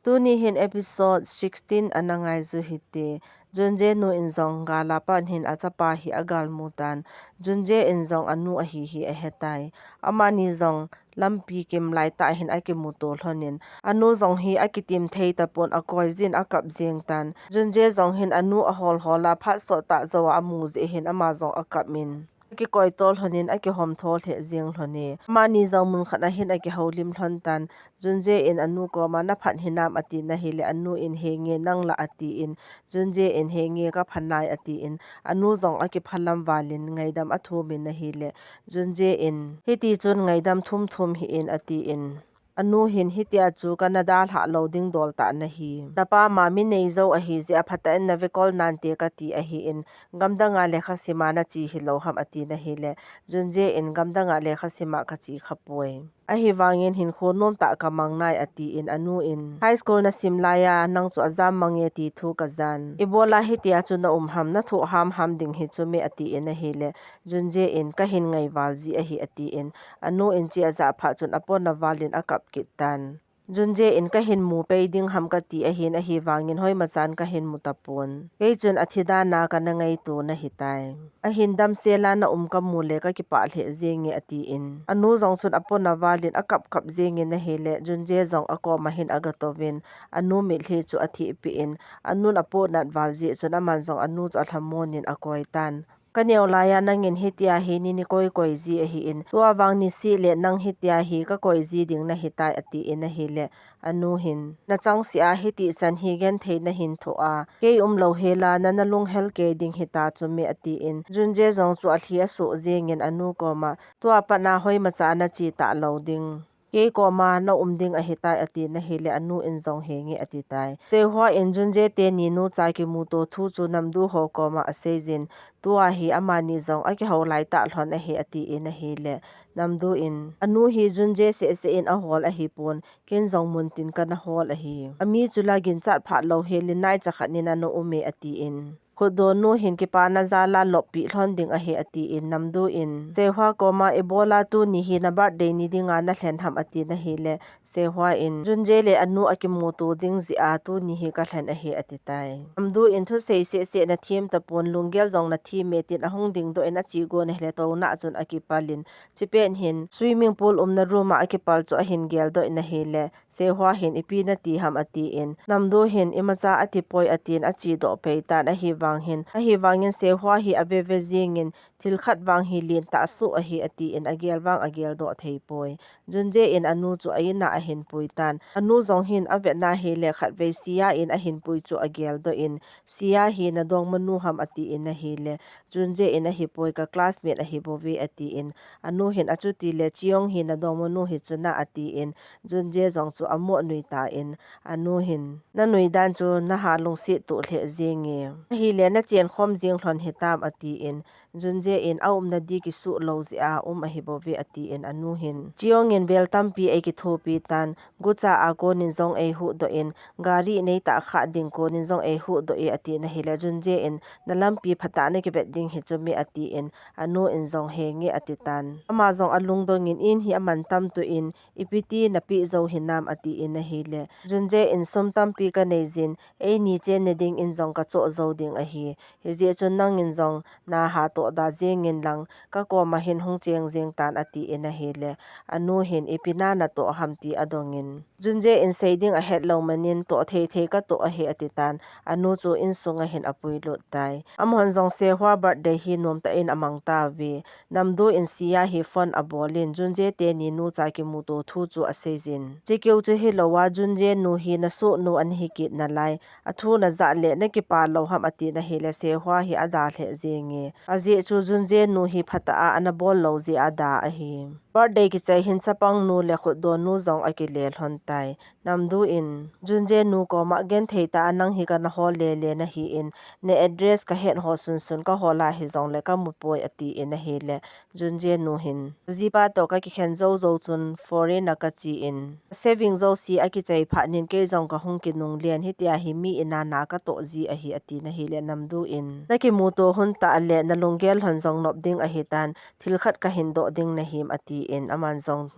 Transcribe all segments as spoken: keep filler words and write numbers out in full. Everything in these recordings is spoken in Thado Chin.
Tuni hin episode sixteen ana ngai ju hite. Junje nu in jong gal a pat hin achapa hi agal mu tan. Junje in jong anu ahi hi ahe tai. Amani jong lampi kim lai tah hin akimuto lhonin, anu jong hi akitim thei tapon, akoi jin akap jeng tan. Junje jong hin anu ahol hol a phat sot tah jou a amu jeh hin ama jong akap in, akikoi to lhonin, akihom tho lheh jeng lhon e. Amani jong mun khat a hin akihoulim lhon tan. Junje in anu koma, "Na phat hinam?" ati na hile, anu in, "Henge, nang la?" ati in, Junje in, "Henge, ka phat nai," ati in, anu jong akiphalam valin ngaidam athum in ahile, Junje in, "Hiti chun ngaidam thum thum hih in," ati in, anu hin, "Hitia chu kana dalhah lou ding dol tah nahi. Na pa ma mi nei jou ahi jeh a phatah in na vekol nante kati ahi in, gamdang a lekha sima nache hilou ham?" ati na hile, Junje in, "Gamdang a lekha sima kache khapoi. Ahivangin hinkho nom tah kamang nai," ati in, anu in, "High school nasim lai a nang chu ajam mange ti thu kajan. Ibola hitia chu na um ham, na thoh ham ham ding hi chu me?" ati in ahile, Junje in, "Kahin ngai val ji ahi," ati in, anu in che ajah phat chun apona valin akap kit tan. Junje in, "Kahin mu pei ding ham kati ahin, ahivangin hoimachan kahin mu tapon. Kei chun athi dan a kana ngaito nahi tai. Ahin damsel a na um kamu le kakipah lheh jenge," ati in, anu jong chun apona valin akap kap jengin ahile, Junje jong akoma hin agatovin, anu mitlhi chu athehpeh in, anun apohnat val jeh chun aman jong anu chu alhamon in akoi tan. "Ka neo lai a nangin hitia hi nei koi koi ji ahi in, tua vang niseh le nang hitia hi kakoi ji ding nahi tai," ati in ahile, anu hin, "Na chang seh a hiti chan hi genthei nahin thoh a, kei umlou hel a nana lunghel kei ding hita chu me?" ati in, Junje jong chu alhi asoh jengin anu koma, "Tua pat a hoimachan nache talou ding. Kei koma na um ding ahi tai," ati na hile, anu in jong, "Henge," ati tai. Sehua in Junje teni nucha kimuto thu chu Namdu ho koma asei jin, "Tua hi amani jong akihou lai tah lhon ahi," ati in ahile, Namdu in, "Anu hi Junje seh seh in ahol ahipon, ken jong muntin kana hol ahi. Ami chu la ginchat phat lou hel in naicha khat in ana um e," ati in, Khutdon nu hin kipana jal a loppi lhon ding ahi, ati in, Namdu in Sehua koma, "Ibola tuni hi na birthday ni ding a na lhen ham?" ati na hile, Sehua in, "Junje le anu akimuto ding jeh a tuni hi ka lhen ahi," ati tai. Namdu in, "Thusei seh seh na thiem tapon, lunggel jong na thiem e," tin ahung dingdoh in ache gon ahile, touna chun akipal in, chipet hin swimming pool umna room a akipal chu ahin geldoh in ahile, Sehua hin, "Ipi nati ham?" ati in, Namdu hin, "Imacha ati poi," ati in ache doh pei tan, ahivang hin, ahivangin Sehua hi aveve jingin, "Thil khat vang hi lentah soh ahi," ati in agel vang ageldoh thei poi. Junje in anu chu a-in a ahin pui tan. Anu jong hin avetna hile khatvei Sia in ahin pui chu ageldoh in, "Sia hi na dongmanu ham?" ati in ahile, Junje in, "Ahipoi, ka classmate ahi bouve," ati in, anu hin, "Achuti le Cheong hi na dongmanu hi chu na?" ati in, Junje jong chu amoh nui tan, anu hin, "Na nui dan chu naha lungset tuh lheh jenge. Ahile na chen khom jing lhon hitam?" ati in, Junje in, "A umna di kisuh lou jeh a um ahi bouve," ati in, anu hin, "Cheong in vel tampi eikithopi tan, gucha a konin jong eihuhdoh in, gari neitah kha ding konin jong eihuhdoh e," ati na hile, Junje in, "Na lampi phatah na kivet ding hi chu me?" ati in, anu in jong, "Henge," ati tan. Ama jong alungdong in, "In hi aman tam tuh in, ipi ti napeh jou hinam?" ati in ahile, Junje in, "Sum tampi kanei jin, eini chenna ding in jong kachoh jou ding ahi. Hijeh chun nangin jong naha toh da jingin lang, ka koma hin hung cheng jing tan," ati in ahile, anu hin, "Ipi na natoh ham?" ti adong in, Junje in sei ding ahetlou manin, "Toh thei thei katoh ahi," ati tan, anu chu insunga hin apuilut tai. Amahon jong Sehua birthday hi nomtah in amang tauve. Namdu in Sia hi phone abol in, Junje teni nucha kimuto thu chu asei jin, "Chekeu chu hilou a, Junje nu hi na sohnu ana hi kit nalai, athu najah le na kipa lou ham?" ati na hile, Sehua hi ada lheh jenge. Ajeh chu Junje nu hi phatah a ana bol lou jeh a ada ahi. Birthday kichai hin chapang nu le khutdon nu jong akile lhon tai. Namdu in, "Junje nu koma genthei tah a nang hi kana hol lele nahi in, na address kahet ho sunsun kahol a hijongle kamu poi," ati in ahile, Junje nu hin, "Jipa toh kakikhen jou jou chun foreign a kache in, saving jouse akichai phat in kei jong kahung kinungle in, hitia hi mi in a na katoh ji ahi," ati na hile, Namdu in, "Na kimuto hun tah le na lunggel lhon jong nop ding ahi tan, thil khat kahin doh ding nahim?" ati in, aman jong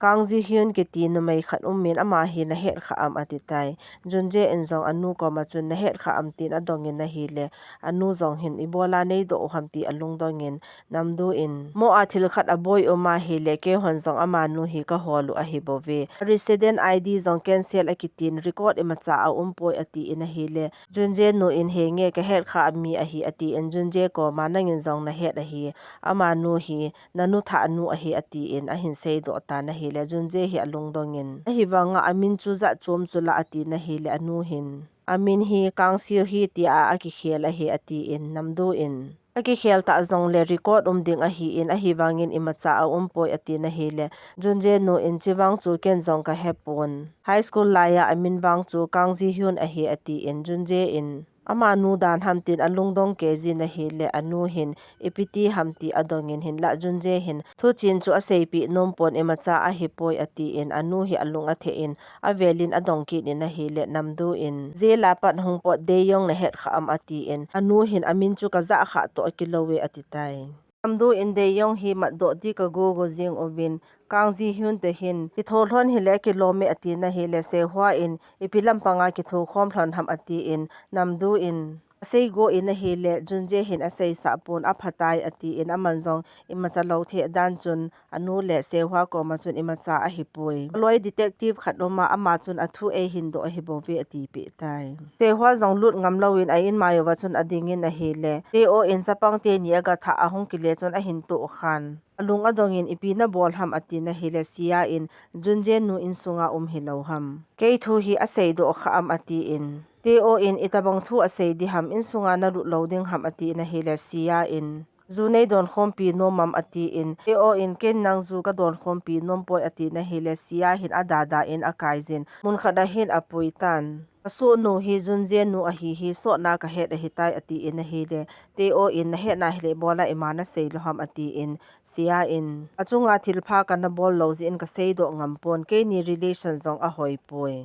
Kang Ji Hyun kiti numei khat um in, ama hi na het kha am, ati tai. Jun Jae in jong anu koma chun na het kha am tin adong in ahile, anu jong hin ibola nei doh u ham ti alungdong in, Nam Doo in, mo a thil khat aboi um ahile, keihon jong amanu hi ka hol u ahi bou ve. Resident I D jong cancel akitin, record imacha a um poi, ati in ahile, Jun Jae nu in, he nge ka het kha am mi ahi, ati in, Jun Jae koma, nangin jong na het ahi, amanu hi na nu thah nu ahi, ati in ahin seidoh tan ahile, Jun Jae hi alungdong in, ahivanga amin chu jat chom chu la, ati in ahile, anu hin, amin hi Kang Seo Hee tia akikhel ahi, ati in, Nam Doo in, akikhel ta jongle record um ding ahi in, ahivangin imacha a um poi, ati in ahile, Jun Jae nu in, chivang chu ken jong ka he pon. High school laiya amin vang chu Kang Ji Hyun ahi, ati in, Jun Jae in, amanu dan ham tin alungdong kei jin ahile, anu hin ipi ti ham ti adong in, hinlah Jun Jae hin thuchin chu aseipeh nom pon, imacha ahi poi, ati in, anu hi alung athe in, avel in adong kit in ahile, Nam Doo in, jail a pat hung pot Dae Young na het kha am, ati in, anu hin, amin chu ka jah kha toh akilou e, ati tai. Nam Doo in, Dae Young hi matdoh ti ka go go jing uvin, Kang Ji Hyun te hin, kitho lhon hile kilom e, ati in ahile, Sehwa in, ipi lampanga kitho khom lhon ham, ati in, Nam Doo in, asei go in ahile, Jun Jae hin aseisah pon, aphatai, ati in, aman jong imacha lou thei dan chun, anu le Sehwa koma chun imacha ahi poi. Aloi detective khat um a, ama chun athu eihin doh ahi bou ve, ati peh tai. Sehwa jong lut ngam lou in a inmai uva chun ading in ahile, Tae-o in, chapang teni aga thah ahung kile chun ahin toh khan, alung adong in, ipi na bol ham, ati in ahile, Sia in, Jun Jae nu insunga um hilou ham. Kei thu hi aseidoh kha am, ati in, Tae-o in, itobang thu asei ding ham, insunga na lut lou ding ham, ati in ahile, Sia in, ju nei donkhompi nom am, ati in, Tae-o in, ken nang ju ka donkhompi nom poi, ati in ahile, Sia hin adada in akai jin, mun khat a hin apui tan. Ka sohnu hi Jun Jae nu ahi hi, sotna ka het ahi tai, ati in ahile, Tae-o in, na hetna hile ibola ima na sei lou ham, ati in, Sia in, achunga thilpha kana bol lou jeh in ka seidoh ngam pon, keini relation jong ahoi poi.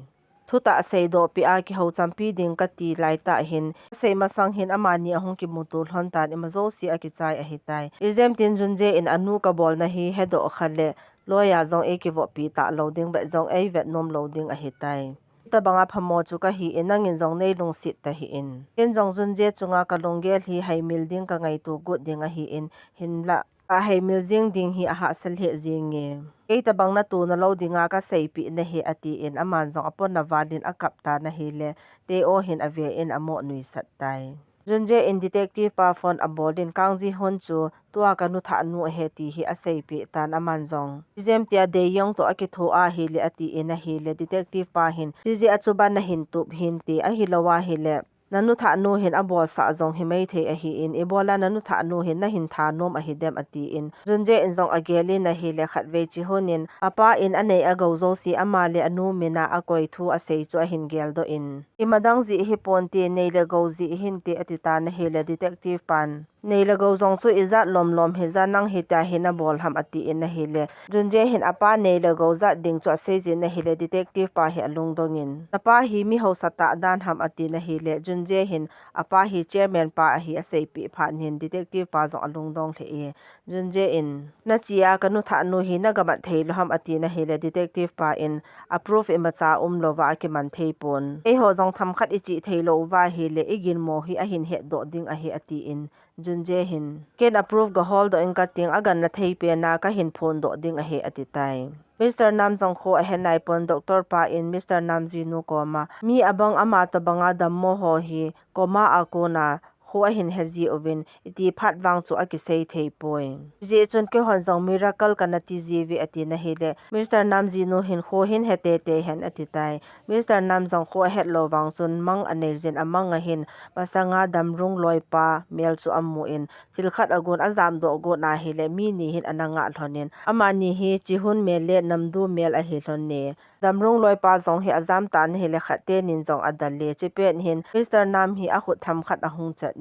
Thutah seidoh peh a kiho champi ding kati laitah hin, asei masang hin amani ahung kimuto lhon tan, ima jouse akichai ahi tai. Ijemtin Jun Jae in anu ka bolna hi hedoh kha le, loi a jong eikivoppi talou ding, vet jong eivet nom lou ding ahi tai. Hitobanga phamo chu kahi in, nangin jong nei lungset tahih in. Ken jong Jun Jae chunga ka lunggel hi haimil ding, ka ngaito got ding ahi in, hinlah ahaimil jing ding hi ahahsa lheh jenge. Kei tobang na tona lou dinga ka seipeh nahi, ati in, aman jong apona val in akap tan ahile, Tae-o hin ave in amo nuisat tai. Jun Jae in detective pa phone abol in, Kang Ji Hyun chu tua ka nu thah nu ahi ti hi aseipeh tan, aman jong ijemtia Dae Young toh akitho ahile, ati in ahile, detective pa hin, chijeh a chu ban nahin tup hinte, ahilou ahile, na nu thah nu hin abolsah jong himai thei ahi in, ibola na nu thah nu hin nahin thanom ahi dem, ati in, Jun Jae in jong agel in ahile, khatvei Ji Hyun in, apa in anei agou jouse ama le anu mina akoi thu asei chu ahin geldoh in, ima dang jeh hi ponte, nei le gou jeh hinte, ati tan ahile, detective pan, nei le gou jong chu ijat lomlom hija, nang hitia hi na bol ham, ati in ahile, Jun Jae hin, apa nei le gou jat ding chu asei jin ahile, detective pa hi alungdong in, na pa hi mi hausa tah dan ham, ati in ahile, Jun Jae hin, apa hi chairman pa ahi aseipeh phat in, detective pa jong alungdong lheh e. Jun Jae in, na chia ka nu thah nu hi na gamat thei lou ham, ati in ahile, detective pa in, a proof imacha umlouva akiman thei pon, eiho jong themkhat ichih thei lou uva ahile, iginmo hi ahin hetdoh ding ahi, ati in, Jun Jae hin, ken a proof gahol doh ing kating, aganna thei pena kahin phondoh ding ahi, ati tai. Mister Nam jong kho ahe naipon, doctor pa in Mister Nam jinu koma, mi abang ama tobanga dammo ho hi coma a kona kho ahin he jiuvin, iti phat vang chu akisei thei poi. Hijeh chun keihon jong miracle kana ti jiuve, ati in ahile, Mister Nam jinu hin, kho hin he teitei hen, ati tai. Mister Nam jong kho ahet lou vang chun mang anei jin, amang a hin masanga damrung loipa mel chu amu in, thil khat agon, ajamdoh got na ahile, mi ni hin ana ngah lhon in, amani hi Ji Hyun mel le Nam Du mel ahi lhon e. Damrung loipa jong hi ajam tan ahile, khat tenin jong adal e. Chipet hin Mister Nam hi akhut themkhat ahung chat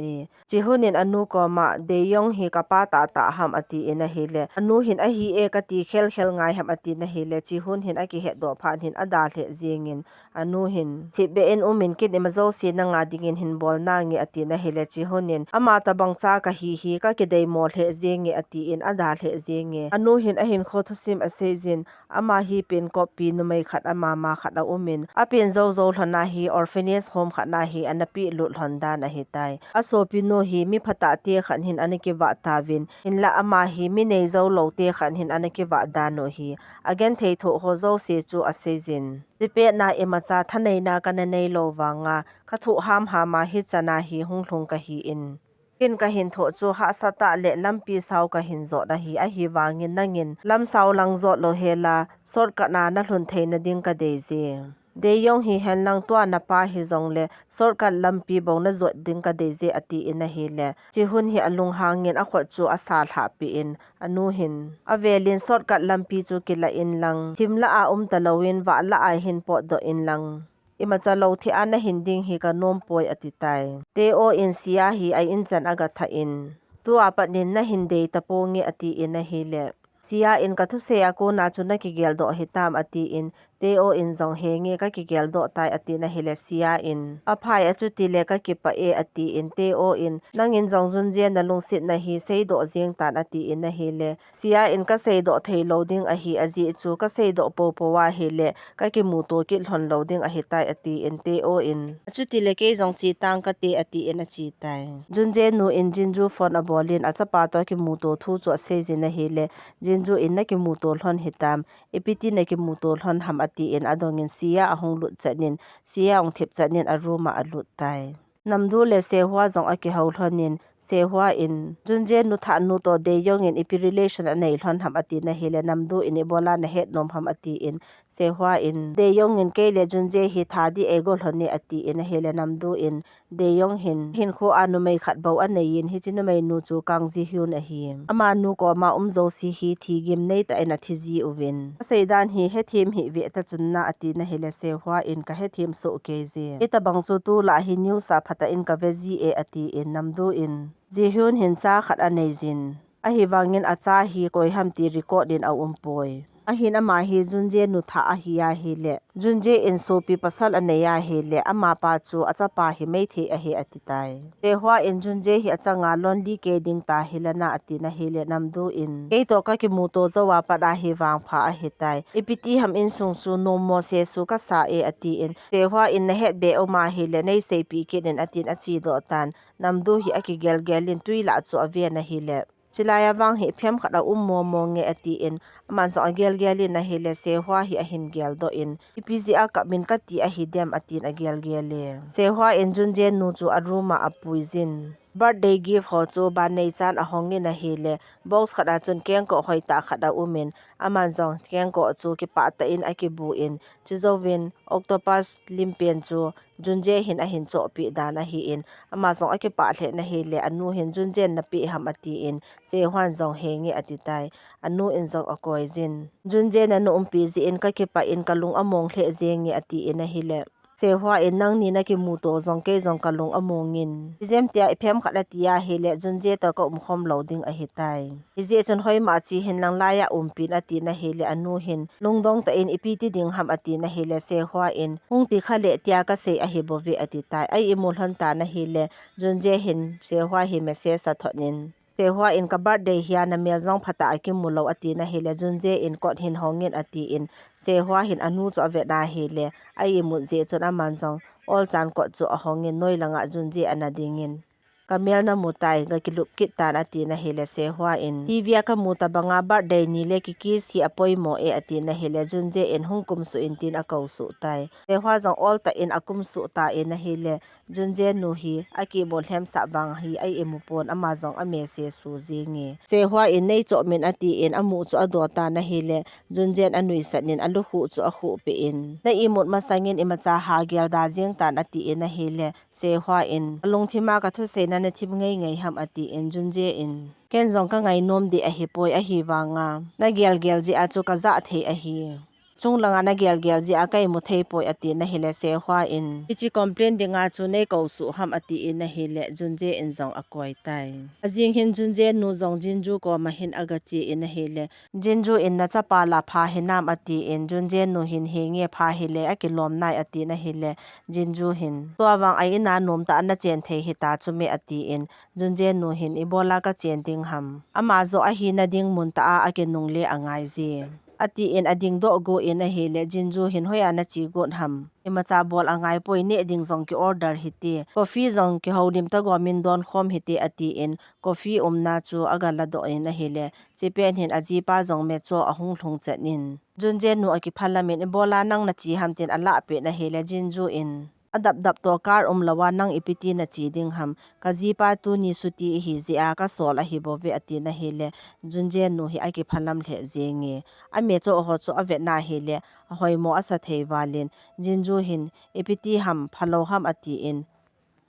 Chihun in anu koma, Deyong hi kapa tahtah ham atin ahile, anu hin ahi e kati khelkhel ngai ham atin ahile, Chihun hin akihetdoh phat hin ada lheh jengin, anu hin, thipbeh in umin, kin ima jouse nanga dingin hin bol nange atin ahile, Chihun in, ama tabang cha kahi hi kakideimo lheh jenge atin ada lheh jenge. Anu hin ahinkho thusim aseijin, ama hi penkoppi numei khat amama khat aumin, apen joujou lhona hi orphanage home khat na hi ana pehlut lhon dan ahitai. Asopinu hi mi phatahte khat hin ana kivah tauvin, hinla ama hi mi neijou loute khat hin ana kivah dan u hi, agenthei thoh ho jouse chu aseijin. Chipet na imacha thaneina kana neilou vanga, kathoh hamhama hichan a hi hunglhung kahin. Kin kahin thoh chu hahsatah le lampi sao kahin jot ahi, ahivangin nangin lamsao lang jot louhela, shortcut na nalhun theina ding kadeije. Deyong hihenlang tua napa hijongle, shortcut lampi bou najot ding kadeije atin ahile, Chihun hi alunghangin akhut chu asa lhahpeh in, anu hin, avelin shortcut lampi chu kilah inlang, thim lah a um talouvin vah lah a hin potdoh inlang, imacha lou thei a nahin ding hi kanompoi atitai. Teo in Sia hi a-in chan agatha in, tua pat in nahin dei taponge atin ahile, Sia in kathusei a kona chu nakigeldoh hitam atin, Teo in jong henge kakigeldoh tai atin ahile, Sia in, aphai achutile kakipah e atin, Teo in, nangin jong Junje nalungsetna hi seidoh jeng tan atin ahile, Sia in kaseidoh theilou ding ahi, ajeh chu kaseidoh poupou ahile, kakimuto kit lhon lou ding ahitai atin, Teo in, achutile kei jong che tang kate atin achetai. Junje nu in Jinju phone abolin achapa toh kimuto thu chu aseijin ahile, Jinju in nakimuto lhon hitam, ipi ti nakimuto lhon ham atin adongin Sia ahung lut chan in, Sia ahung thip chan in aroom a alut tai. Namdu le Sehua jong akihou lhonin, Sehua in, Junje nu thahnu toh Deyong in ipi relation anei lhon ham atin ahile, Namdu in ibola nahet nom ham atin, Sehua in, Deyong in kei le Junje hi tha ding eigo lhon e atin ahile, Namdu in, Deyong hin, hinkho a numei khat bou aneiyin, hiche numeinu chu Kang Jihyun ahi. Amanu koma um jouse hi thigim neitah in athi jiuvin, aseidan hi hethem hih veh tachun na atin ahile, Sehua in, kahethem soh keije. Hitabang chu tulai hi news a phatah in kave jie atin, Namdu in, Jihyun hin cha khat aneijin, ahivangin acha hi koi ham ti record in aumpoi. Ahin ama hi Junje nu thah ahi ahile, Junje in sopi pasal anei ahile, amapa chu achapa hi meithei ahi atitai. Sehua in Junje hi achanga lonely kei ding tahile na atin ahile, Namdu in, kei toh kakimuto jou a pat ahivang pha ahitai. Ipi ti ham insung chu nommo sesu kasa e atin, Sehua in, nahet be um ahile neiseipeh kit in atin achedoh tan. Namdu hi akigelgel in twi lah chu aven ahile, chulai a vang hi phem khat aum momo nge atin, aman jong agelgel in ahile, Sehua hi ahin geldoh in, ipi jeh a kap in kati ahidem atin agelgel e. Sehua in Junje nu chu aroom a apuijin, birthday gift ho chu ban neichan ahongin ahile, box khat a chun kengkoh hoitah khat aumin, aman jong kengkoh chu kipah tah in akibuin, chujouvin octopus limpen chu Junje hin ahin chohpeh dan ahin, ama jong akipah lheh in ahile, anu hin, Junje in napeh ham atin, Sehuan jong henge atitai. Anu in jong akoijin, Junje nana umpi jeh in kakipah in kalung among lheh jenge atin ahile, Sehua in, nangni nakimuto jong kei jong kalung amongin, ijemtia iphem khat ati ahile, Junje toh kaumkhom lou ding ahitai. Hijeh chun hoima che henlang laiya umpin atin ahile, anu hin, lungdong tah in ipi ti ding ham atin ahile, Sehua in, hung ti kha le tia kasei ahibouve atitai. A imu lhon tan ahile, Junje hin Sehua hi message athot in, Sehua in, ka birthday hia namel jong phatah a kimu lou atin ahile, Junje in, kot hin hongin atin, Sehua hin anu chu avet ahile, a imut jeh chun aman jong olchan kot chu ahongin, noi langa Junje ana dingin, kamel namu tai, gakilup kit tan atin ahile, Sehua in, TV a kamu tabanga birthday ni le kikiss hi apoimo e atin ahile, Junje in, hung kumsuh in tin akousuh tai. Sehua jong ol tah in akumsuh tan ahile, Junje nu hi akimu lhemsah vang hi a imu pon, ama jong amessage su jenge. Sehua in, neichoh min atin amu chu adoh tan ahile, Junje in anuisat in alukhuh chu akhuhpeh in, na imut masangin imacha hagel da jeng tan atin ahile, Sehua in, kalungthima kathuseina nathim ngeingei ham atin, Junje in, ken jong kangainom deh ahipoi, ahivanga nagelgel jeh a chu kajah thei ahi. Chunglanga na gelgel jeh a ka imu thei poi, atin ahile, Sehua in, hiche complain dinga chu nei kou suh ham, atin ahile, Junje in jong akoi tai. Ajing hin Junje nu jong Jinju koma hin agache in ahile, Jinju in, na chapa la pha hinam, atin, Junje nu hin, henge, pha hile akilom nai, atin ahile, Jinju hin, tua vang a in a nom tah a na chen thei hita chu me, atin, Junje nu hin, ibola ka chen ding ham. Ama joh ahina ding mun tah a akinungle angai je, atin, adingdoh go in ahile, Jinju hin, hoiya na che got ham. Imacha bol angai poi, neh ding jong ki order hite. Coffee jong kihoulim ta gomin don khom hite, atin, coffee umna chu aga ladoh in ahile, chepet hin ajipa jong me cho ahung lhung chet in, Junje nu akiphalam in, ibola nang na che ham, tin alah pet in ahile, Jinju in, adapdap toh car umlou a nang ipi ti na che ding ham, ka jipa tuni chuti ihi jeh a ka sol ahi bouve, atin ahile, Junje nu hi akiphalam lheh jenge. Ame cho ho chu avet in ahile, ahoimo asa thei val in, Jinju hin, ipi ti ham, phalou ham, atin,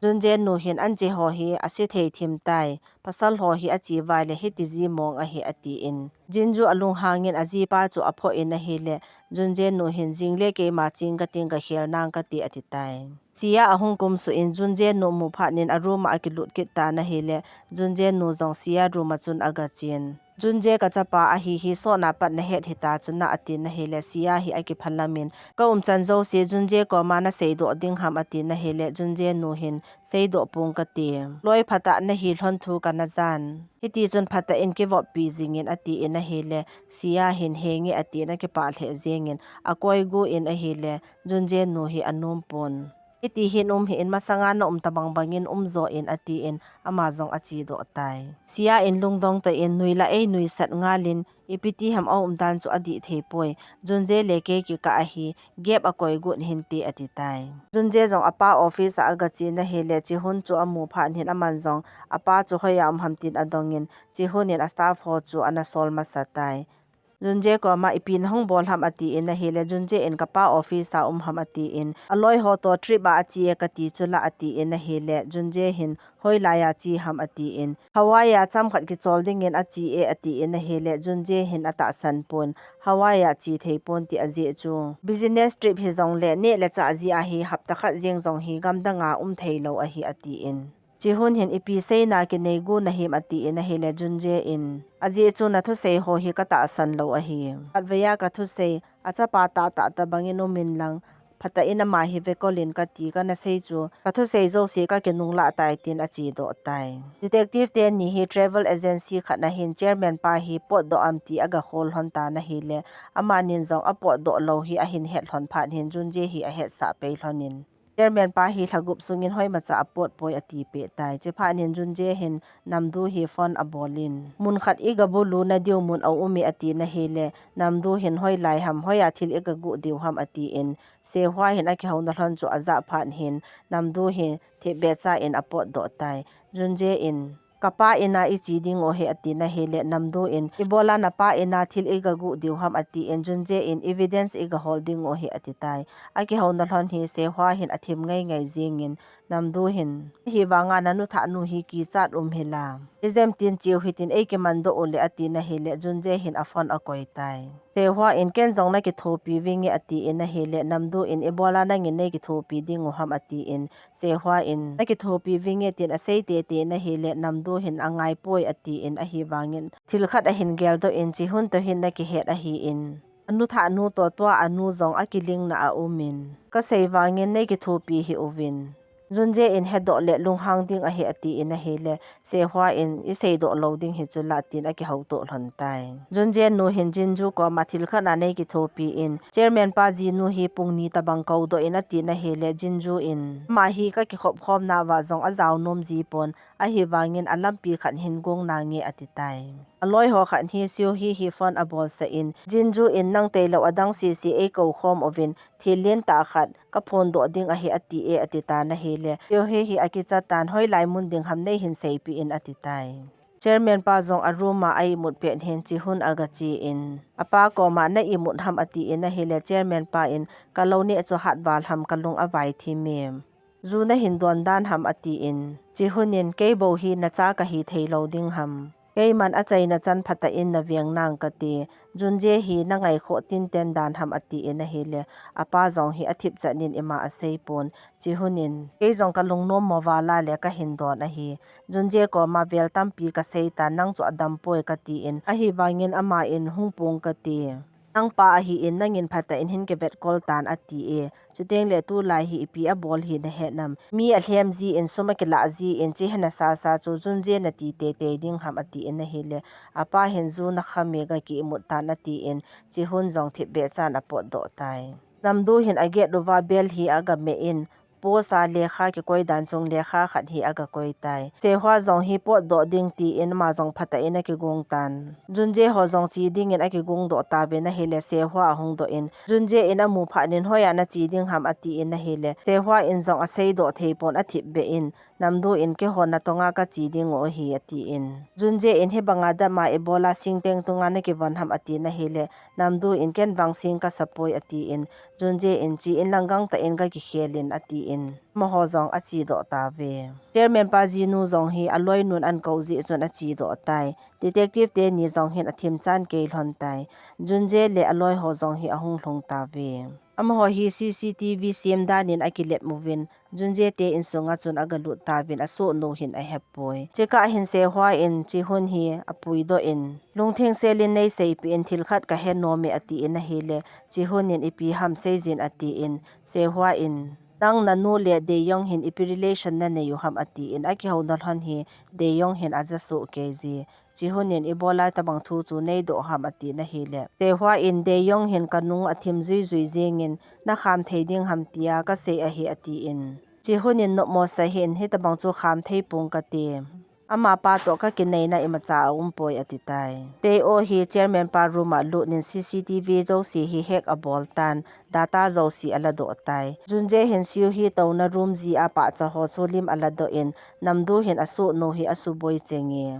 Junje nu hin, an che ho hi ase thei thim tai, pasal ho hi ache val le hiti ji mong ahi, atin, Jinju alunghang in ajipa chu aphoh in ahile, Junje nu hin, jing le keima ching kating, ka khel nang kati, ati tai. Sia ahung kum suh in Junje nu mu phat in a room a akilut kit tan ahile, Junje nu jong Sia room a chun agachen. Junje ka chapa ahi hi, sot na pat na het hita chu na, atin ahile, Sia hi akiphalam in, ka umchan jouse Junje koma na seidoh ding ham, atin ahile, Junje nu hin, seidoh pong kati. Loi phatah na hi lhon thu kana jan. Hiti chun phatah in kivoppi jing in, atin ahile, Sia hin, henge, atin akipah lheh jeng in, akoi go in ahile, Junje nu hi anom pon. Hiti hin um hih in, masanga na um tabang bang in um jo in, atin ama jong achedoh tai. Sia in lungdong tah in, nui la ei nuisat ngal in, ipi ti ham a umdan chu adih thei poi. Junje le kei kikah a hi gap akoi got hinte, ati tai. Junje jong apa office a agache in ahile, Chihun chu amu phat in aman jong apa chu hoiya um ham tin adong in, Chihun in a staff ho chu ana sol masa tai. Junje koma ipi na hung bol ham, atin ahile, Junje in, kapa office a um ham, atin, aloi ho toh trip a ache e kati chu la, atin ahile, Junje hin, hoilai a che ham, atin, Hawaii a chomkhat kichol ding in ache e, atin ahile, Junje hin atahsan pon, Hawaii a che thei pon ti ajeh chu, business trip hijong le neh le chah jeh a hi hapta khat jeng jong hi gamdang a um thei lou ahi, atin. Chihun hin, ipi seina kinei gu nahim, atin ahile, Junje in, ajeh chu na thusei ho hi ka tahsan lou ahi. Khatvei a ka thusei, achapa tahtah tabang in um in lang, phatah in ama hi vekol in kati, kana sei chu, ka thusei jouse ka kinunglah tai, tin achedoh tai. Detective teni hi travel agency khat na hin chairman pa hi potdoh am ti aga khol lhon tan ahile, amanin jong apotdoh lou hi ahin het lhon phat in Junje hi ahetsah pei lhon in, chairman pa hi lha gup sung in hoimacha apot poi, ati peh tai. Chephat in Junje hin Namdu hi phone abol in, mun khat iga bulu nadiu mun aum e, atin ahile, Namdu hin, hoilai ham, hoiya thil iga guh diu ham, atin, Sehua hin akihouna lhon chu ajah phat in, Namdu hi thipbeh cha in apotdoh tai. Junje in, kapa in a iche ding u hi, atin ahile, Namdu in, ibola napa in a thil iga guh diu ham, atin, Junje in, evidence iga hol ding u hi, ati tai. Akihouna lhon hi Sehua hin athim ngai ngai jing in, Namdu hin, hivang a nanu thah nu hi kichat um hila, ijemtin cheu hitin eikiman doh u le, atin ahile, Junje hin a phone akoi tai. Sehua in, ken jong na kithopi vinge, atin ahile, Namdu in, ibola nangin nei kithopi ding u ham, atin, Sehua in, na kithopi vinge tin asei tete in ahile, Namdu hin angai poi, atin, ahivang in thil khat ahin geldoh in, Chihun toh hin na kihet ahin, anu thah nu toh tua anu jong akiling na aum in, ka sei vang in nei kithopi hih uvin, Junje in hedoh le lunghang ding ahi, atin ahile, Sehua in, isei doh lou ding hi chu la, tin akihoutoh lhon tai. Junje nu hin Jinju koma thil khat a nei kithopi in, chairman pa jinu hi pung ni tabang koudoh in, atin ahile, Jinju in, ama hi ka kikhop khom nauva jong ajao nom ji pon, ahivang in alampi khat hin gong nange, ati tai. Aloi ho khat hi Seo Hee hi phone abol sah in, Jinju in, nang tailou adang sese eikou khom uvin, thil lentah khat ka phondoh ding ahi, ati e, ati tan ahile, Seo Hee hi akichat tan, hoilai mun ding ham nei hin seipeh in, ati tai. Chairman pa jong a room a a imut pet in Chihun agache in, apa koma na imut ham, atin ahile, chairman pa in, ka lou neh chu hat val ham, ka lung avai thim e. Ju na hin don dan ham, atin, Chihun in, kei bou hi na cha kahi thei lou ding ham. Keiman achaina chan phatah in na veng nang kati. Junje hi na ngaikhoh tinten dan ham atin ahile, apa jong hi athip chan in ima asei pon. Chihun in, kei jong ka lungnom mo vala le ka hin don ahi. Junje koma vel tampi ka sei tan, nang chu adam poi kati in, ahivangin ama in hung pong kati. Nang pa ahi in, nangin phatah in hin kivet kol tan ati e. Chuteng le tulai hi ipi abol hi na he nam. Mi alhem ji in, sum akilah ji in, chi hena sasa chu Junje nati teitei ding ham ati in ahile, apa hin ju na kham e, ga ki imut tan ati in, Chihun jong thipbeh chan apot doh tai. Namdu hin agate uva bel hi aga me in, post a lekha kikoi dan chung lekha khat hi aga koi tai. Sehua jong hi pot doh ding ti in ama jong phatah in akigong tan. Junje ho jong chi ding in akigong doh tauvin ahile Sehua ahung doh in, Junje in amu phat in, hoiya na chi ding ham ati in ahile, Sehua in jong asei doh thei pon athipbeh in, Namdu in, keiho natonga ka chi ding u ahi ati in, Junje in, hibanga dama ibola singteng tunga na kivon ham ati in ahile, Namdu in, ken vang sing ka sa poi ati in, Junje in, chi in lang gangtah in ka kikhel in ati in, amaho jong achi doh tauve. Chairman pa jinu jong hi aloinun ahin kou jeh chun achi doh tai. Detective teni jong hin athim chan kei lhon tai. Junje le aloi ho jong hi ahung lhung tauve. Amaho hi C C T V sem dan in akilep uvin, Junje te insunga chun aga lut tauvin, asohnu hin ahe poi. Chikah hin Sehua in Chihun hi apui doh in, lungtheng sel in nei seipeh in, thil khat ka he nom e ati in ahile, Chihun in, ipi ham sei jin ati in, Sehua in, nang nanu le Deyong hin ipi relation na nei u ham ati in, akihou na lhon hi Deyong hin aja soh kei ji. Chihun in, ibola tabang thu chu nei doh ham ati in ahile, Sehua in, Deyong hin ka nung athim juijui jeng in, na kham thei ding ham tia ka sei ahi ati in, Chihun in, nopmo sa hih in, hitabang chu kham thei pong kati. Amapa toh ka kineina imacha aum poi ati tai. Teo hi chairman pa room a lut in C C T V jouse hi hack abol tan, data jouse ala doh tai. Junje hin Siu hi touna room ji a pahcha ho chu lim ala doh in, Namdu hin asohnu hi asuboi cheng e.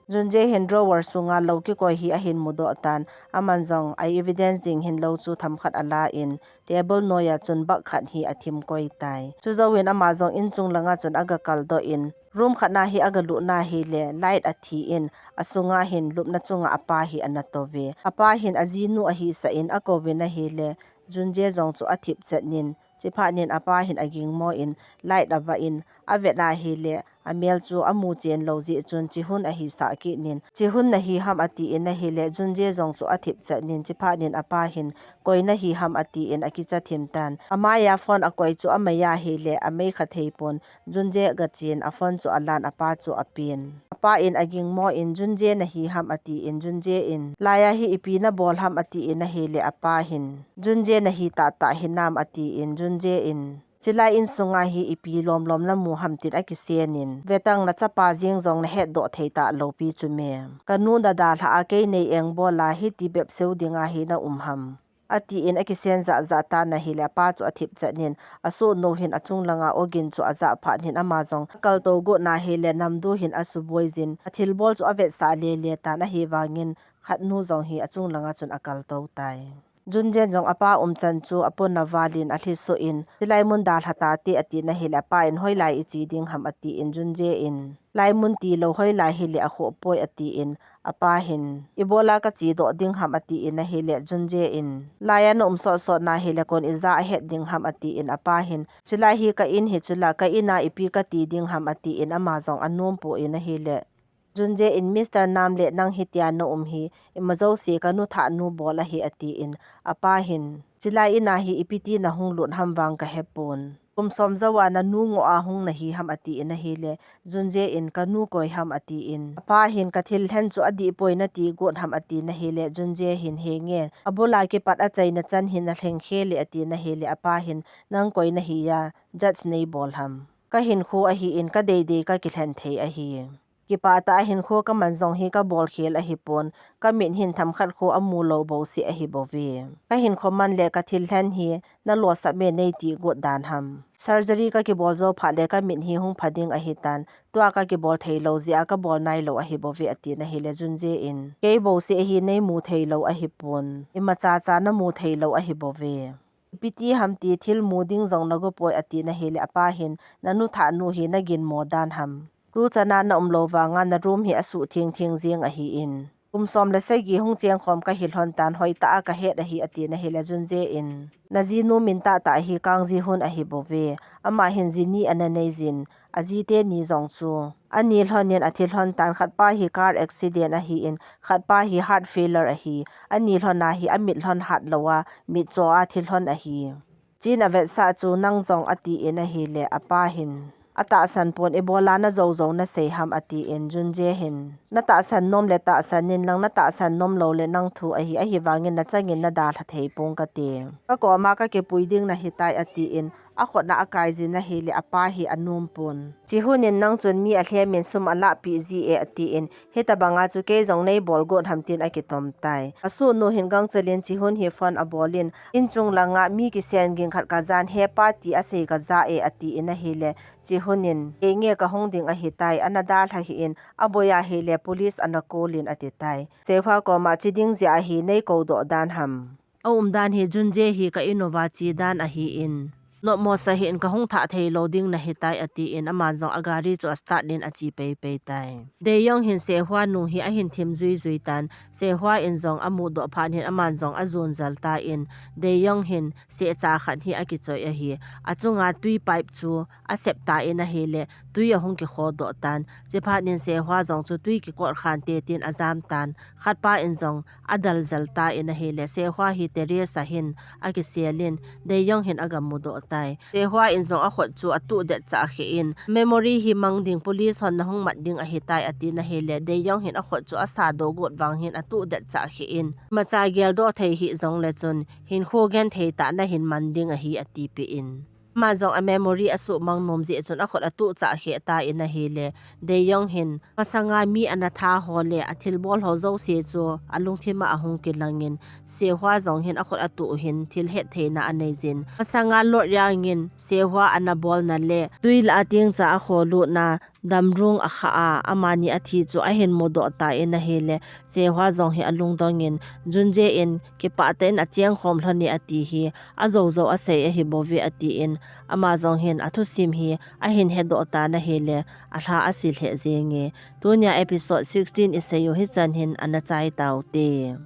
Junje hin drawer sunga lou kikoi hi ahin mudoh tan, aman jong a evidence ding hin lou chu themkhat ala in, table noiya chun bag khat hi athim koi tai. Chujouvin ama jong inchung langa chun aga kal doh in, room khat na hi aga lut na hile, light athi in, asunga hin lupna chunga apa hi ana tou ve. Apa hin ajinu ahi sa in akouvin ahile, Junje jong chu athip chet in, chiphat in apa hin aging mo in, light avah in, avet na hile, amel chu amu chen lou jeh chun Chihun ahi sah kit in, Chihun nahi ham ati in ahile, Junje jong chu athip chet in, chiphat in apa hin, koi nahi ham ati in akicha thim tan. Amaiya phone akoi chu amaiya hile, amei kha thei pon, Junje aga chen, a phone chu alan, apa chu apen. Apa in aging mo in, Junje nahi ham ati in, Junje in, laiya hi ipi na bol ham ati in ahile, apa hin, Junje nahi tahtah hinam ati in, Junje in, chilai insunga hi ipi lomlom na mu ham tin akisen in, vetang na chapa jeng jong na hetdoh thei talou pi chu me. Ka nu na dalha a kei nei engbol a hiti bep seu dinga hi na um ham. Ati in akisen jahjah tan ahile, apa chu athip chet in, asohnu hin achung langa ogin chu ajah phat in ama jong akal tou got na hile, Namdu hin asuboi jin, athilbol chu avetsah lele tan ahivangin, khatnu jong hi achung langa chun akal tou tai. Junje in jong apa umchan chu apona val in alhi soh in, chilai mun dalha tate ati na hile, apa in hoilai iche ding ham ati in, Junje in, lai mun tilou hoilai hile akhoh poi ati in, apa hin, ibola ka chedoh ding ham ati in ahile, Junje in, laiya na um sotsot na hile kon ija ahet ding ham ati in, apa hin, chilai hi ka in hi chula, ka in a ipi kati ding ham ati in, ama jong anom poi in ahile, Junje in, Mister Nam le nang hitia na um hi, ima jouse ka nu thah nu bol ahi ati in, apa hin, chilai in a hi ipi ti na hung lut ham vang ka he pon. Kum som jou a na nu ngoh a hung nahi ham ati in ahile, Junje in, ka nu koi ham ati in, apa hin, ka thil lhen chu adih poi nati got ham ati na hile, Junje hin, he nge, abul a kipat achaina chan hin na lheng khel e ati na hile, apa hin, nang koi nahi a, judge nei bol ham. Ka hinkho ahi in, ka deidei ka kilhen thei ahi. Kipah tah a hinkho ka man jong hi ka bol khel ahi pon, ka mit hin themkhat kho amu lou bouseh ahi bou ve. Ka hinkho man le ka thil lhen hi na losap me nei ti got dan ham. Surgery ka kibol jou phat le ka mit hi hung pha ding ahi tan, tua ka kibol thei lou jeh a ka bol nai lou ahi bou ve ati na hile, Junje in, kei bouseh hi nei mu thei lou ahi pon, imacha cha na mu thei lou ahi bou ve. Ipi ti ham ti thil mu ding jong na go poi ati na hile, apa hin, na nu thah nu hi na ginmo dan ham. Tuchan a na um lou vang a na room hi asuh thengtheng jeng ahi in. Kum som le sagi hung cheng khom kahi lhon tan, hoitah a kahet ahi, ati in ahile Junje in, na jinu min tahtah hi Kang Ji Hun ahi bouve. Ama hin ji ni ana nei jin, aji teni jong chu ani lhon in athi lhon tan, khatpa hi car accident ahi in, khatpa hi heart failure ahi. Ani lhon a hi amit lhon hat lou a, mitcho a thi lhon ahi. Chin avetsah chu nang jong, ati in ahile apa hin, atahsan pon, ibola na jou jou na sei ham, ati in Junje hin, na tahsan nom le tahsan in lang, na tahsan nom lou le nang thu ahi, ahivang in na chang in na dalha thei pong kate. Ka koma kakipui ding nahi tai, ati in akhut na akai jin ahile apa hi anom pon. Ji Hun in, nang chun mi alhem in sum alahpeh ji e, ati in, hitabang a chu kei jong nei bol got ham, tin akitom tai. Asunu hin gangchel in Ji Hun hi phone abol in, in chung lang a mi kisen ging khat kajan, he pa ti asei kaja e, ati in ahile Ji Hun in, kei nge kahung ding ahi tai, ana dalha hih in, aboi ahile police ana call in, ati tai. Sehua koma che ding jeh a hi nei kou doh dan ham? A um dan hi Junje hi ka in uva che dan ahi in, nopmo sa hih in, kahung thah thei lou ding nahi tai, ati in aman jong agari chu astart in ache pei pei tai. Dae Young hin Sehua nu hi ahin thim jui jui tan, Sehua in jong amudoh phat hin aman jong ajon jel tan, Dae Young hin sehcha khat hi akichoi ahi. Achunga tui pipe chu asep tan ahile tui ahung kikhodoh tan. Chephat in Sehua jong chu tui kikot khante tin ajam tan. Khatpa in jong adal jel tan ahile, Sehua hi terrace a hin akisel in, Dae Young hin agamudoh tai. Sehua in jong akhut chu atuh det chah kheh in, memory hi mang ding, police hon nahung mat ding ahi tai, ati in ahile, Dae Young hin akhut chu asadoh got vang hin atuh det chah kheh in, imacha geldoh thei hih jongle chun hinkho genthei tah nahin man ding ahi, atipeh in. Aman jong a memory asuhmang nom jeh chun akhut atuh chah kheh tan ahile, Dae Young hin masanga mi ana that ho le athilbol ho jouse chu alungthim a ahung kilang in, Sehua jong hin akhut atuh hin thil hetthei na anei jin. Masanga Lot Yang in Sehua ana bolna le tui lah a tengcha a kholut na damrung akha a, amani athi chu ahin mudoh tan ahile, Sehua jong hi alungdong in, Junje in kipah tah in acheng khom lhon e ati hi ajou jou asei ahi bouve, ati in, ama jong hin athusim hi ahin hedoh tan ahile, alha ase lheh jenge. Tunia episode sixteen isei u hichan hin ana chai taute.